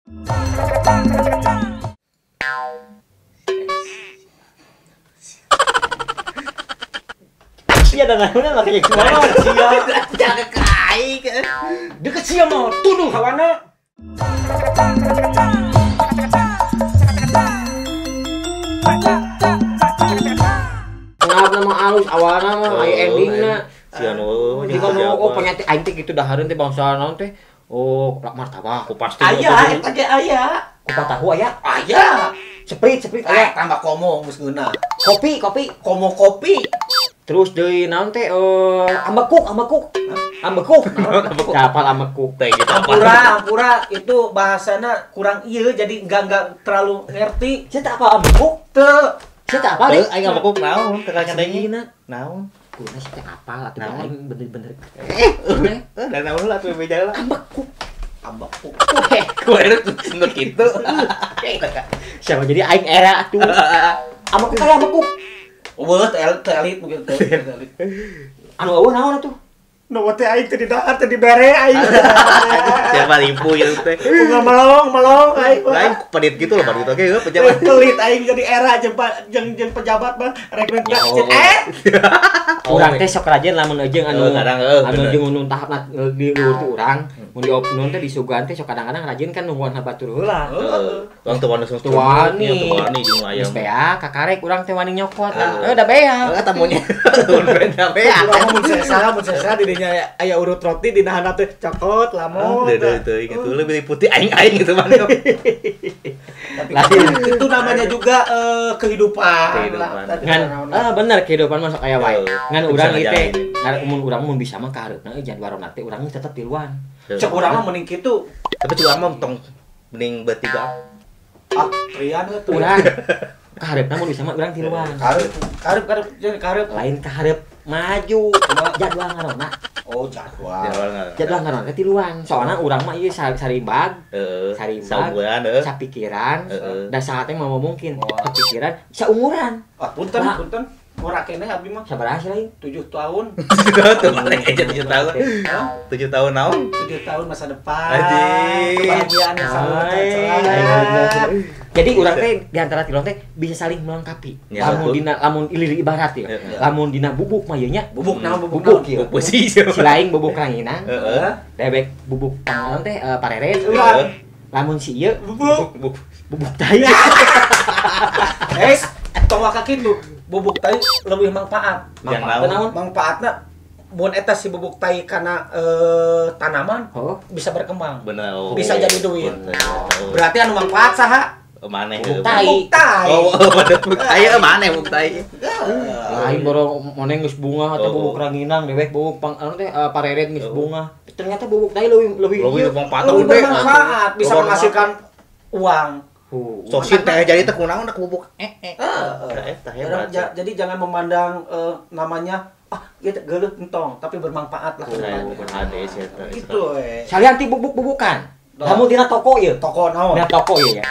Sia dan naon makanya kumaha sia. Jaga ka aing. Deket sia mah tuduh hawana. Ngap nama alus awalna mah aya endingna. Sia nu jika nu oh penyati aing teh kitu dahareun teh bangsa naon teh. Oh, martabak. Ku pasti aya eta ge aya. Kupat tahu aya. Aya. Sprite aya. Tambah komo geus ngeunah. Kopi. Komo kopi. Terus deui naon teh ambekuk. Ambekuk. Kapal ambekuk teh gitu. Ampura itu bahasana kurang ieu jadi enggak terlalu ngerti. Sia teh apa ambekuk? Teu. Sia teh apa? Teu aing ambekuk naon teu kanyadengina. Naon? Kudu sia teh apal atuh aing bener-bener. Da naon lah atuh beja lah. Ambekuk. Ambekuk. Kue nu kitu. Siapa jadi aing era atuh. Ambekuk aya ambekuk. Eueuh teu elit mungkin teu elit. Anu eueuh naon atuh? Nu teh aing teu didahar teu dibere aing. Siapa limpu ieu teh? Bunga melong aing. Lain pedit gitu loh baru itu oke pejabat. Pelit aing jadi era jeung pejabat mah rek Urang teh sok rajin lamun jeung anu anu jeung nu tahapna di luhur teh urang mun di opnun teh disuguhan teh sok kadang-kadang rajin kan nungguan batur heula. Heeh. Urang teu wani teu wani jeung ayam. Geus beak kakarek urang teh wani nyokot. Heuh da beak. Heeh tamunya. Da beak. Urang mun sesa di dinya aya urut roti dina handap teh cokot lamun. Teu teu gitu lebih putih aing-aing gitu mah. Tapi itu namanya juga kehidupan lah. Ngan bener kehidupan mah sok aya wae. Ngan urang ieu teh ngan urang mun bisa mah ka hareupna euy jadwal teh urang tetep tiluan. Cek urang mah mending kitu. Tapi cek urang mah tong mending bertiga. Ah, trian teh. Urang ka hareupna mun bisa mah urang tiluan. Karep karep. Lain ka hareup maju jadwal ngarona. Oh, jadwal. Jadwal ngarona tiluan. Soalna urang mah ieu saribag. Heeh. Saribag, sapikiran, da saat teh mah mungkin kepikiran saumuran. Ah, punten. Murah keneh abdi mah. Sabaraha sih lain? 7 tahun. Tuh balik aja 7 tahun. 7 tahun naon? 7 tahun masa depan. Kebahagiaan yang selalu tercelah. Jadi urang teh di antara tiluan teh bisa saling melengkapi. Lamun dina lamun ilir ibarat ya. Lamun dina bubuk mah ieu nya. Bubuk naon bubuk ieu. Bubuk sih. Si lain bubuk ranginang. Heeh. Dewek bubuk pangaon teh pareret. Lamun si ieu bubuk bubuk tai. Guys, tong waka kitu. Bubuk tai lebih manfaat. Manfaatna manfaatna mun eta si bubuk tai kana tanaman bisa berkembang. Bener. Bisa jadi duit. Berarti anu manfaat saha? Maneh bubuk tai. Oh, bubuk tai maneh bubuk tai. Lain boro maneh geus bunga atau bubuk ranginang dewek bubuk pang anu teh pareret geus bunga. Ternyata bubuk tai leuwih leuwih manfaat, bermanfaat, bisa menghasilkan uang. Sosin teh jadi teh kunaon bubuk Jadi jangan memandang namanya ah ieu teh geuleuh entong tapi bermanfaat lah. Gitu we. Salian ti bubuk-bubukan. Lamun dina toko ieu. Toko naon? Dina toko ieu ya.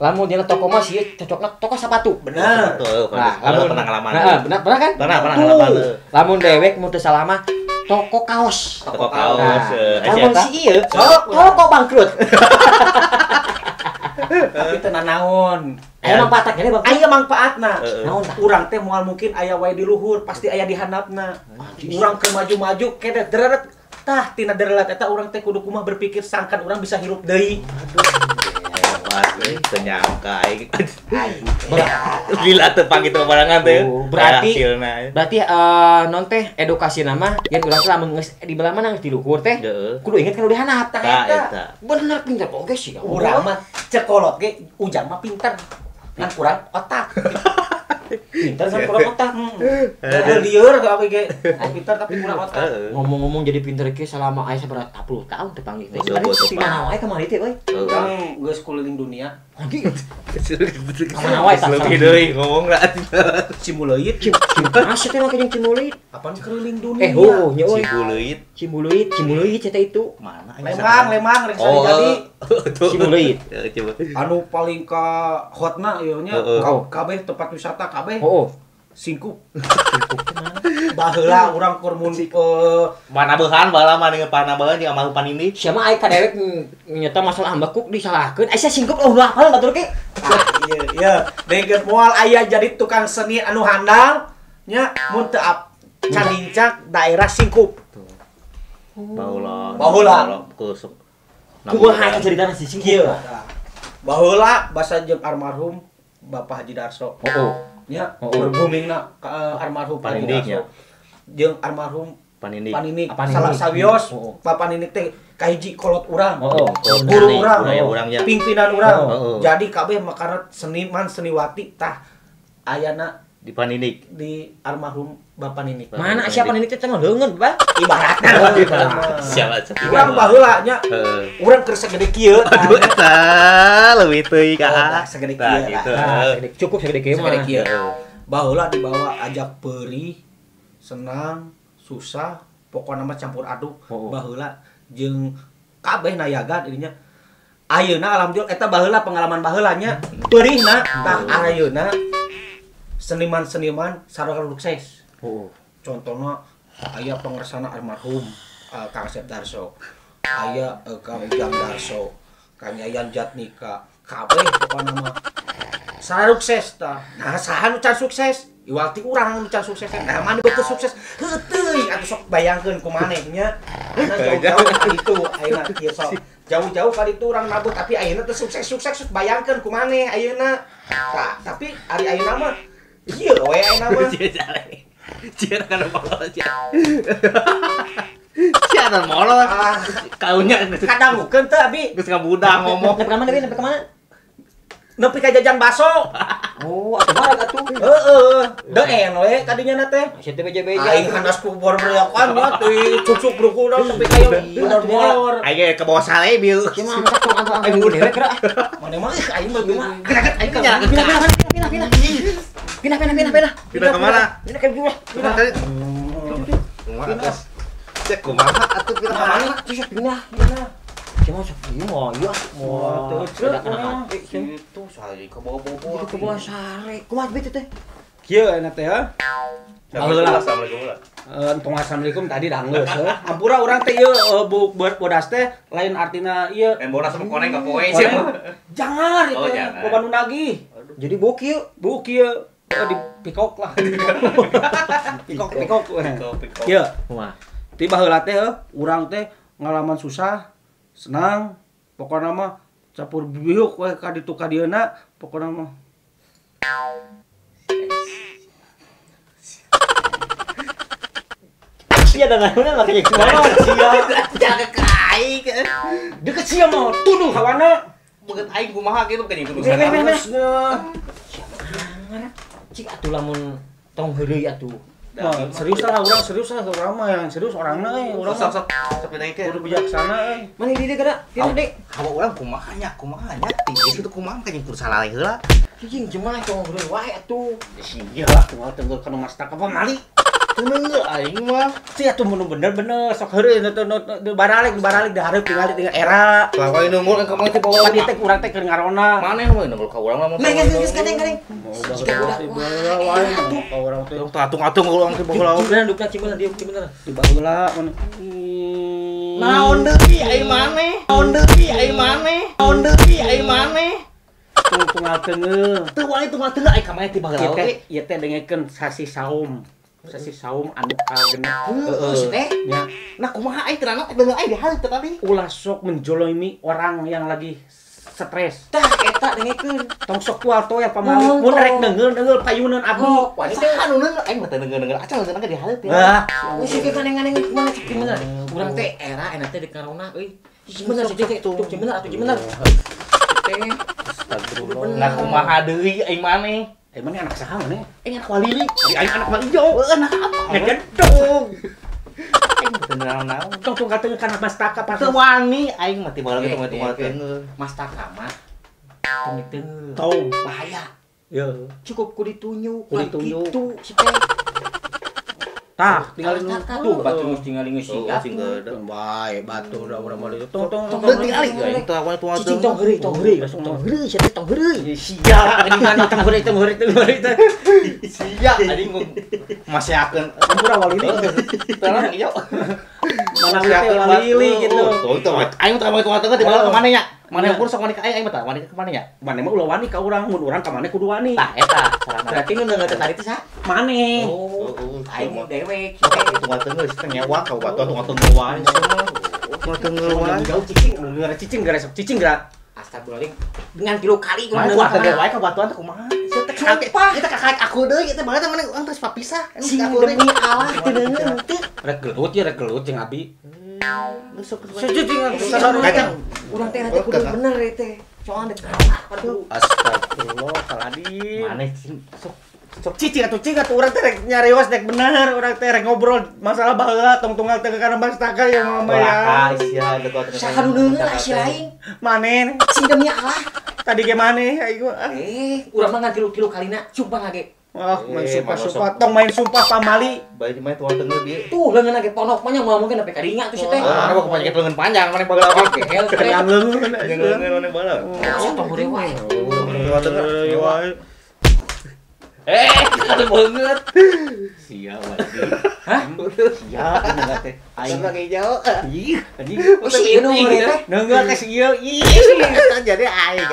Lamun dina toko mah sih cocokna toko sepatu. Bener. Nah, lamun pernah ngalaman. Heeh, bener pernah kan? Pernah ngalaman. Lamun dewek mun teu salah mah toko kaos. Toko kaos. Lamun si ieu toko bangkrut. Tapi teu nanaon. Aya manfaatna keneh bang. Aya manfaatna. Naon tah? Urang teh moal mungkin aya wae di luhur, pasti aya di handapna. Urang keur maju-maju keneh dereret tah tina dereret eta urang teh kudu kumaha berpikir sangkan urang bisa hirup deui. Aduh. Hebat euy, teu nyangka aing. Lila teu pang kitu barengan teh. Berarti berarti non teh edukasi nama yen urang teh lamun geus di belah mana geus di luhur teh kudu inget kan udah handap tah eta. Bener pinter oge sih. Urang mah cekolot ge ujang mah pinter. Ngan kurang otak. Pinter kan kurang otak. Lieur ka abi ge. Pinter tapi kurang otak. Ngomong-ngomong jadi pinter ge selama aya sabaraha 10 tahun teh panggih teh. Di mana wae kamari teh euy? Urang geus keliling dunia. Anjing. Kamana wae tah? Lebih deui ngomong lah. Cimuleuit. Asli teh make jeung Cimuleuit. Apaan keliling dunia? Oh nya euy. Cibuleuit. Cibuleuit, Cimuleuit eta itu. Mana? Lembang, rek jadi. Cibuleuit. Anu paling ka hotna ieu nya kabeh tempat wisata kabeh. Oh. Singkup. Singkup teh mana? Baheula urang keur mun Panabehan baheula mah dengan panabehan jeung almarhum Panindi. Sia mah aing ka dewek nyata masalah ambakuk disalahkeun. Ai sia singkup oh hafal batur ke. Iya, iya. Dengkeun moal aya jadi tukang seni anu handal nya mun teu canincak daerah singkup. Baheula. Baheula. Kusuk. Kumaha eta caritana si singkup? Baheula basa jeung almarhum Bapak Haji Darso. Oh. Nya, berboomingna ka almarhum Haji Darso. Jeung almarhum Paninik. Paninik. Salah sawios, Pak Paninik teh kahiji kolot urang. Guru urang, pimpinan urang. Jadi kabeh makana seniman seniwati tah ayana di Paninik, di almarhum Bapak Ninik. Mana siapa Ninik teh cenah leungeun, Bang? Ibaratna. Siapa? Urang baheula nya. Urang keur sagede kieu. Aduh eta leuwih teuing ka. Sagede kieu. Cukup sagede kieu mah. Sagede kieu. Baheula dibawa ajak peurih, senang, susah, pokona mah campur aduk. Baheula jeung kabeh nayaga dirinya. Ayeuna alhamdulillah eta baheula pengalaman baheula nya. Peurihna tah ayeuna seniman-seniman sarua sukses. Contohnya aya pengersana almarhum Kang Asep Darso, aya Kang Ujang Darso, Kang Yayan Jatnika, kabeh pokona mah sarua sukses tah. Nah, saha nu can sukses? Iwal ti urang nu can sukses. Nah, mana betul sukses? Heuh teuing atuh sok bayangkeun ku maneh nya. Jauh-jauh ka ditu ayeuna kieu sok. Jauh-jauh ka ditu urang nabut tapi ayeuna teh sukses-sukses bayangkeun ku maneh ayeuna. Tah, tapi ari ayeuna mah ieu we ayeuna mah. Cia kana molor cia. Cia kana molor. Kaunya kadangukeun teu abi. Geus ngabudah ngomong. Nepi ka mana nepi ka mana? Nepi ka jajan baso. Oh, atuh barang atuh. Heeh, deuen we kadinya na teh. Sia teh beja-beja. Aing handas ku bor-borkan mah teuing cucuk brukuna nepi ka bener molor. Aing ge ke bawah sale bieu. Sia mah angkat tong angkat dewek geura. Maneh mah ih aing mah mah. Gerak aing nyalakeun. Pindah pindah. Pindah pindah pindah pindah. Pindah ke mana? Pindah ke gua. Pindah tadi. Kumaha? Cek kumaha atuh pindah ke mana? Cek pindah. Pindah. Cuma sok ieu mah ieu ah. Wah, teu kana hati itu sare ka bawa-bawa. Ke bawah sare. Kumaha bete teh? Kieu enak teh ha. Baheula. Assalamualaikum lah. Entong assalamualaikum tadi dah geus heuh. Ampura urang teh ieu bodas teh lain artina ieu. Bodas mah koneng ka poe sih. Jangan itu. Loba nu nagih. Jadi bau kieu, bau kieu. Di pikok lah. Pikok pikok. Kieu. Kumaha? Ti baheula teh heuh, urang teh ngalaman susah, senang, pokona mah campur biuk we ka ditu ka dieuna, pokona mah. Sia da naon makanya kumaha sia. Jaga ka aing. Deket sia mah tuduh hawana. Beget aing kumaha kitu kan kudu Cik atuh lamun tong heureuy atuh. Nah, serius lah urang serius lah urang mah yang serius orangna euy urang sok sok sok dinaikeun. Kudu bijaksana euy. Mana di dieu kada? Dieu Dik. Hawa urang kumaha nya kumaha nya tinggi situ kumaha kan kudu salah heula. Cicing jemah tong heureuy wae atuh. Sia lah kumaha tenggel kana mastaka apa mali. Teu aing mah. Sia atuh mun bener-bener sok heureuy nu baralik baralik dihareup tingali tinggal era. Lah kali nunggul ka maneh teh bawa teh urang teh keur ngarona. Maneh mah nunggul ka urang mah. Nah, geus geus kadeng kadeng. Ka urang teh atung-atung urang teh baheula. Bener dukna cing bener dieu cing bener. Di baheula mun naon deui aing maneh? Naon deui aing maneh? Naon deui aing maneh? Tunggal teungeuh. Teu wani tunggal teungeuh aing ka maneh teh baheula oge. Ieu teh dengekeun sasi saum. Sasi saum anu kagenep. Heeh si teh. Nya. Nah kumaha aing teu deungeun aing dihareup teh tadi. Ulah sok menjoloimi orang yang lagi stres. Tah eta dengekeun. Tong sok tual toel pamali. Mun rek neungeul-neungeul payuneun abdi. Wah, saha nu neungeul aing mah teu neungeul-neungeul acan neungeul ge dihareup ya. Hah. Geus kieu kaneng-kaneng kumaha cik bener. Urang teh era enak teh di karona euy. Cik bener cik teh tuh cik bener atuh cik bener. Teh. Astagfirullah. Nah kumaha deui aing maneh? Eh mana anak saha maneh? Aing anak walili. Aing anak walijo. Heueuh anak apa? Ngegedog. Aing teu naon-naon. Tong tunggal teungeuh kana mastaka pas. Teu wani aing mah tiba lagi tunggal teungeuh. Mastaka mah tong diteungeuh. Tong bahaya. Ye. Cukup ku ditunjuk. Ku ditunjuk. Kitu si teh. Tah, tinggalin tuh batu geus tinggali geus siap. Bae batu da urang mah tong tong tong tinggali aing teh awal tong cicing tong heureuy tong heureuy langsung tong heureuy sia tong heureuy. Sia anjing mana tong heureuy tong heureuy tong heureuy teh. Sia anjing masih akeun ampura walili. Tolong ieu. Mana teh walili gitu. Tuh tong aing teh tong teh di bala ka mana nya? Mana ukur sok wani ka aing aing mah tah wani ka mana nya? Mana mah ulah wani ka urang mun urang ka mana kudu wani. Tah eta sarana. Berarti nu neungeut tadi teh saha? Maneh. Oh, aing dewek. Tunggu tunggu teh ngewa ka batu tunggu tunggu wae semua. Tunggu tunggu wae. Jauh cicing, nu cicing gara sok cicing gara. Astagfirullahaladzim. Dengan kilo kali urang teh wae ka batuan teh kumaha? Sia teh kita kakak aku deui eta banget mana urang terus papisah. Sing demi Allah teu neungeut teh. Rek gelut ya rek gelut jeung abi. Urang teh nanti kudu bener teh. Soalnya kalah aduh. Astagfirullahaladzim. Maneh cing sok sok cicing atuh cing atuh urang teh rek nyarios rek bener, urang teh rek ngobrol masalah baheula tong tunggal teh kana bastaka ya mama ya. Sia dekat. Saha nu deungeun si lain? Maneh sing demi Allah. Tadi ge maneh aing. Urang mah ngan tilu-tilu kalina sumpah ngage. Wah, main sumpah-sumpah, tong main sumpah pamali. Bae main tuang tengah dia. Tuh leungeun ge ponok mah nya moal mungkin sampai kadinya tuh si teh. Mana mah kepanjang leungeun panjang, mana bageula apa? Kenyang leungeun, leungeun mana bageula. Tong heureuy wae. Tuang tengah wae. Kata banget. Sia wae. Hah? Sia neungeut teh. Aing lagi jauh. Ih, anjing. Si ieu nu heureuy teh. Neungeut teh si ieu. Ih, jadi aing.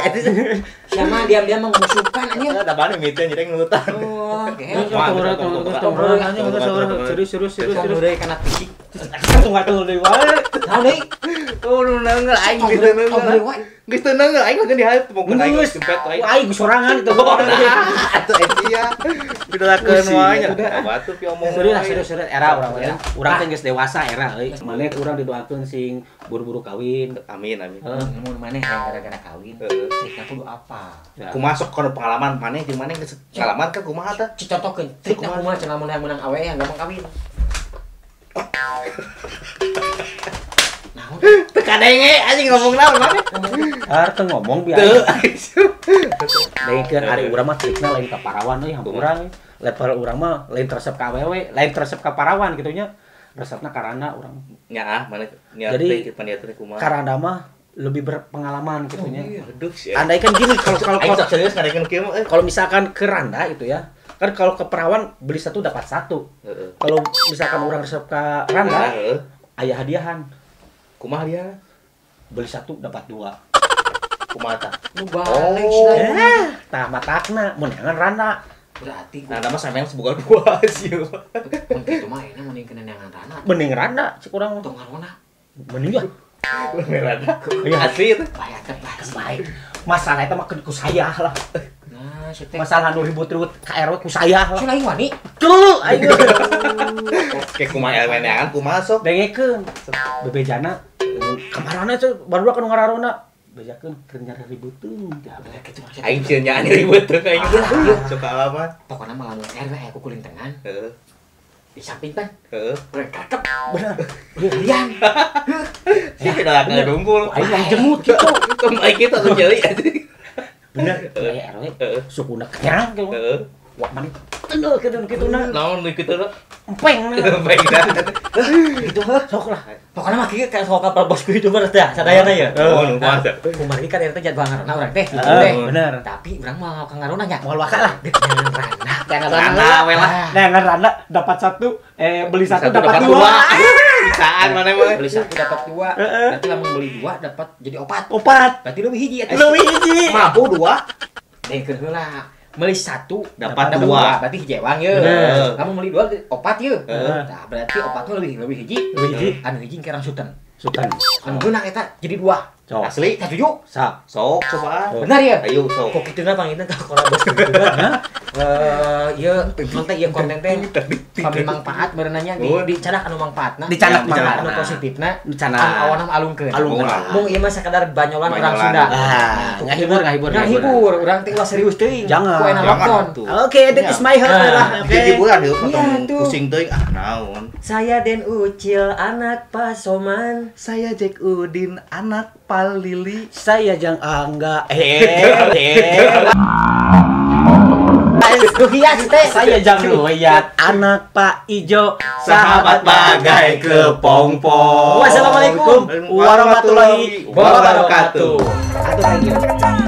Siapa diam-diam memusuhkan anjing. Da bane miteun jadi ngelutan. Oh, serius serius serius. Heureuy kana fisik. Tunggu tunggu deui wae. Naon deui? Oh, nu neungeul aing geus neungeul. Geus teu neungeul aing lagi di heup pokokna aing jempet aing. Aing sorangan itu. Atuh sia. Pidolakeun wae nya. Batu pi omong. Serius serius serius era urang era. Urang teh geus dewasa era euy. Maneh urang didoakeun sing buru-buru kawin. Amin amin. Mun maneh gara-gara kawin, trikna kudu apa? Kumaha sok kana pengalaman maneh jeung maneh geus pengalaman kan kumaha tah? Dicontohkeun trikna kumaha cenah mun hayang meunang awe yang gampang kawin. Naon? Teu kadenge anjing ngomong naon maneh? Har teu ngomong biar. Teu. Dengkeun ari urang mah trikna lain ka parawan euy hampura. Level urang mah lain resep ka awewe, lain resep ka parawan kitu nya. Resepna karana urang. Nyaah maneh niat teh paniat teh kumaha? Karana mah lebih berpengalaman gitu nya. Aduh sih. Andai kan gini kalau serius ngadekeun kieu mah kalau misalkan ke randa itu ya. Kan kalau ke perawan beli satu dapat satu. Kalau misalkan orang resep ke randa, aya hadiahan. Kumaha hadiah? Beli satu dapat dua. Kumaha tah? Nu balik sia. Tah matakna mun neangan randa. Berarti randa mah sampean seboga dua sih. Mun kitu mah enak mending kena neangan randa. Mending randa cik urang. Tong ngarona. Mending ya. Mending randa. Asli itu. Baik teh baik. Masalah eta mah ku saya lah. Nah, masalah nu ribut-ribut ka RW ku saya lah. Lain wani. Tuh, aing. Kayak kumaha RW neangan kumaha sok? Dengekeun. Bebejana kamarana teh baru kan ngararona. Bejakeun keur nyari ributeun. Aing sieun nyaan ributeun aing. Sok alaman. Pokona mah lamun RW aya kukulintengan. Heeh. Di samping pan. Heeh. Urang kakep. Bener. Lian. Sih kada dungkul. Aing yang jemut kitu. Tong aing kitu atuh jadi. Bener, aya RW sukuna kenyang gitu. Heeh. Wah, mani teu kitu kitu na. Naon nu kitu na? Empeng na. Empeng na. Gitu heuh. Sok lah. Pokona mah kieu kayak sok kapal bosku itu mah teh sadayana ya. Oh, nu kumaha. Kumargi kan eta jadwal ngarona urang teh gitu teh. Bener. Tapi urang moal ka ngarona nya. Moal waka lah. Jangan randa. Jangan randa we lah. Nah, randa dapat satu, beli satu dapat dua. Bisaan mana mah. Beli satu dapat dua. Berarti lamun beli dua dapat jadi opat. Opat. Berarti leuwih hiji atuh. Leuwih hiji. Mampu dua. Dengkeun heula. Beli satu dapat dua. Berarti hiji ewang ye. Kamu beli dua opat ye. Nah, berarti opatnya lebih hiji. Lebih hiji. Anu hiji kerang sultan. Sultan. Anu geunang eta jadi dua. Sok. Asli. Satuju? Sok. Sok cobaan. Benar ya? Ayo sok. Kok kitu na panginten ka kola bos gitu. Ieu konten ieu konten teh kami manfaat berenanya di dicanak anu manfaatna. Dicanak manfaat anu positifna. Dicanak. Anu awana alungkeun. Alungkeun. Mung ieu mah sakadar banyolan urang Sunda. Ah, ngahibur ngahibur. Ngahibur urang teh ulah serius teuing. Jangan. Ku enak nonton. Oke, that is my heart lah. Oke. Hiburan heuh potong pusing teuing ah naon. Saya Den Ucil anak Pasoman. Saya Jack Udin anak Palili. Saya Jang Angga. Ruhiyat teh. Saya Jang Ruhiyat, anak Pak Ijo, Sahabat bagai kepompong. Wassalamualaikum warahmatullahi wabarakatuh. Satu lagi.